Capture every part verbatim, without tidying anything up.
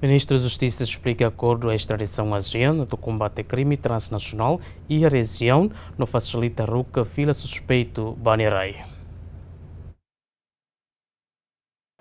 Ministru Justisa esplika akordu estradisaun ASEAN atu kombate krime transnasionál iha rejiaun no fasilita haruka fila suspeitu ba nia rai.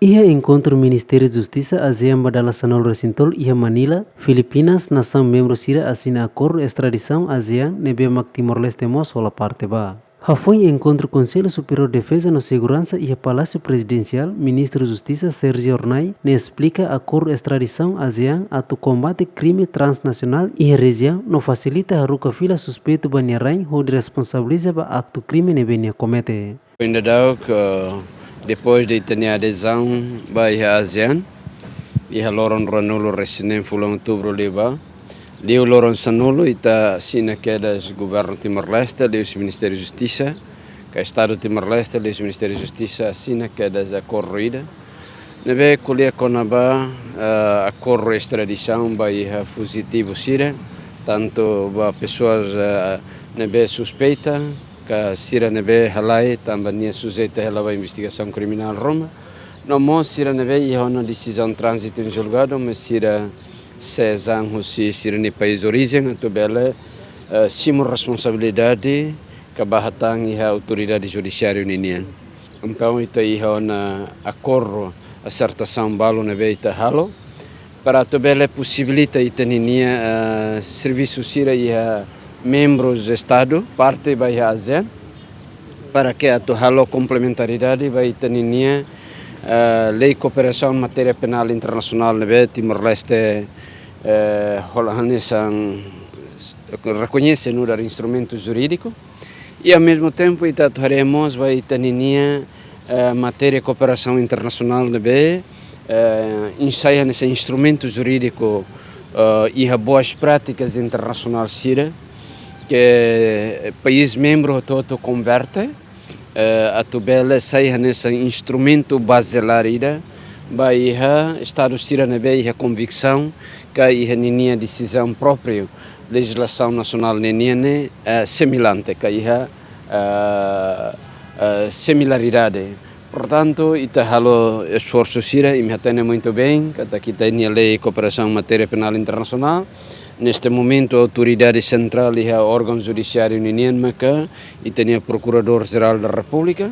Iha enkontru Ministériu Justisa ASEAN ba dala sanulu-resin-tolu iha Manila, Filipinas, nasaun membru sira asina akordu estradisaun ASEAN ne'ebé mak Timor-Leste mós hola parte ba. Hafoin enkontru Konsellu Superiór Defeza no Seguransa iha Palásiu Prezidensiál, Ministru Justisa Sérgio Hornai nia esplika akordu estradisaun ASEAN atu kombate krime transnasionál iha rejiaun no fasilita haruka fila suspeitu ba nia rain hodi responsabiliza ba aktu krime ne'ebé nia komete. Ainda dau ke depois de ita-nia adezaun ba iha ASEAN, iha loron ruanulu-resin-neen fulan Outubru liubá, liu loron sanulu ita asina kedas Governu Timor-Leste, liuhusi Ministériu Justisa, ka Estadu Timor-Leste, liuhusi Ministériu Justisa, asina kedas akordu ida ne'ebé ko'alia kona-ba, eh, akordu estradisaun ba iha fujitivu sira, tantu ba pesoas, eh, ne'ebé suspeita, ka sira ne'ebé halai, tanba nia sujeita hela ba investigasaun kriminál ruma. No mós sira ne'ebé iha ona desizaun tránzitu em julgado, mas sira sezan husi sira-nia país orijen, atu bele, eh, simu responsabilidade ka bá hatán iha autoridade judisiáriu ninian. Entaun, ita iha ona akordu, asertasaun balu ne'ebé ita halo, para atu bele posibilita ita-ninia, eh, servisu sira iha membrus Estadu, parte ba iha ASEAN, para ke atu halo komplementaridade ba ita-ninia, eh, lei kooperasaun matéria penál internasionál ne'ebé Timor-Leste, eh, hola hanesan rekoñese nu'udar instrumentu jurídiku. I, ao mesmo tempo, ita atu haree mós ba ita-ninia, eh, matéria kooperasaun internasionál ne'ebé, eh, ensai hanesan instrumentu jurídiku, eh, iha boas prátikas internasionál sira ke país membru hotu-hotu konverte, eh, atu bele sai hanesan instrumentu bazelár ida ba iha Estadu sira ne'ebé iha konviksaun ka iha ninia desizaun própriu lejizlasaun nasionál ninian ne'e, eh, semilante ka iha, eh, eh, similaridade. Portantu, ita halo esforsu sira, imi hatene muito bem katak ita-nia lei kooperasaun matéria penál internasionál. Neste momentu, autoridade sentrál iha órgaun judisiáriu ninian maka ita-nia Prokuradór-Jerál da Repúblika,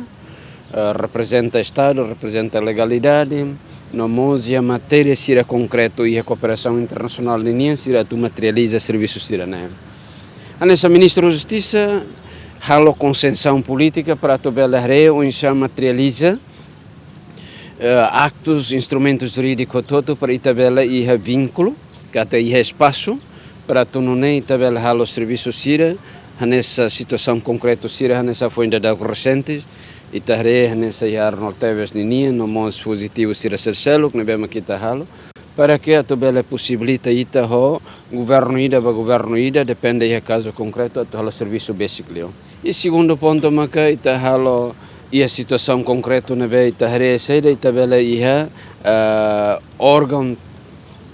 eh, reprezenta Estadu, reprezenta legalidade, no mós iha matéria sira konkretu iha kooperasaun internasionál ninian, sira atu materializa servisu sira-ne'e. Hanesan Ministru Justisa halo konsensaun polítika para atu bele haree oinsá materializa, eh, aktus, instrumentus jurídiku hotu-hotu para ita bele iha vínkulu, ka ita iha espasu, para atu nune'e ita bele halo servisu sira, hanesan situasaun konkretu sira, hanesan foin daudauk resente, ita haree hanesan iha Arnold Teves ninian, no mós fujitivu sira seluk-seluk, ne'ebé mak ita halo, para ke atu bele posibilita ita ho governu ida ba governu ida, depende iha kazu konkretu, atu halo servisu besik liu. I segundu pontu maka ita halo iha situasaun konkretu ne'ebé ita haree saida ita bele iha, eh, órgaun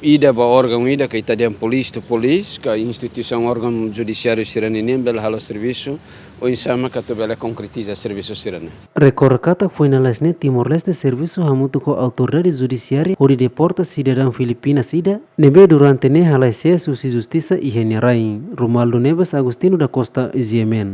ida ba órgaun ida, ka ita dehan polísia to polísia, ka instituisaun órgaun judisiáriu sira ninian bele halo servisu, oinsá maka atu bele konkretiza servisu sira-ne'e. Rekorda katak foin lalais ne'e Timor-Leste servisu hamutuk ho autoridade judisiária hodi deporta sidadaun Filipinas ida ne'ebé durante ne'e halai sees husi justisa iha nia rain. Romualdo Neves, Agostinho da Costa, G M N.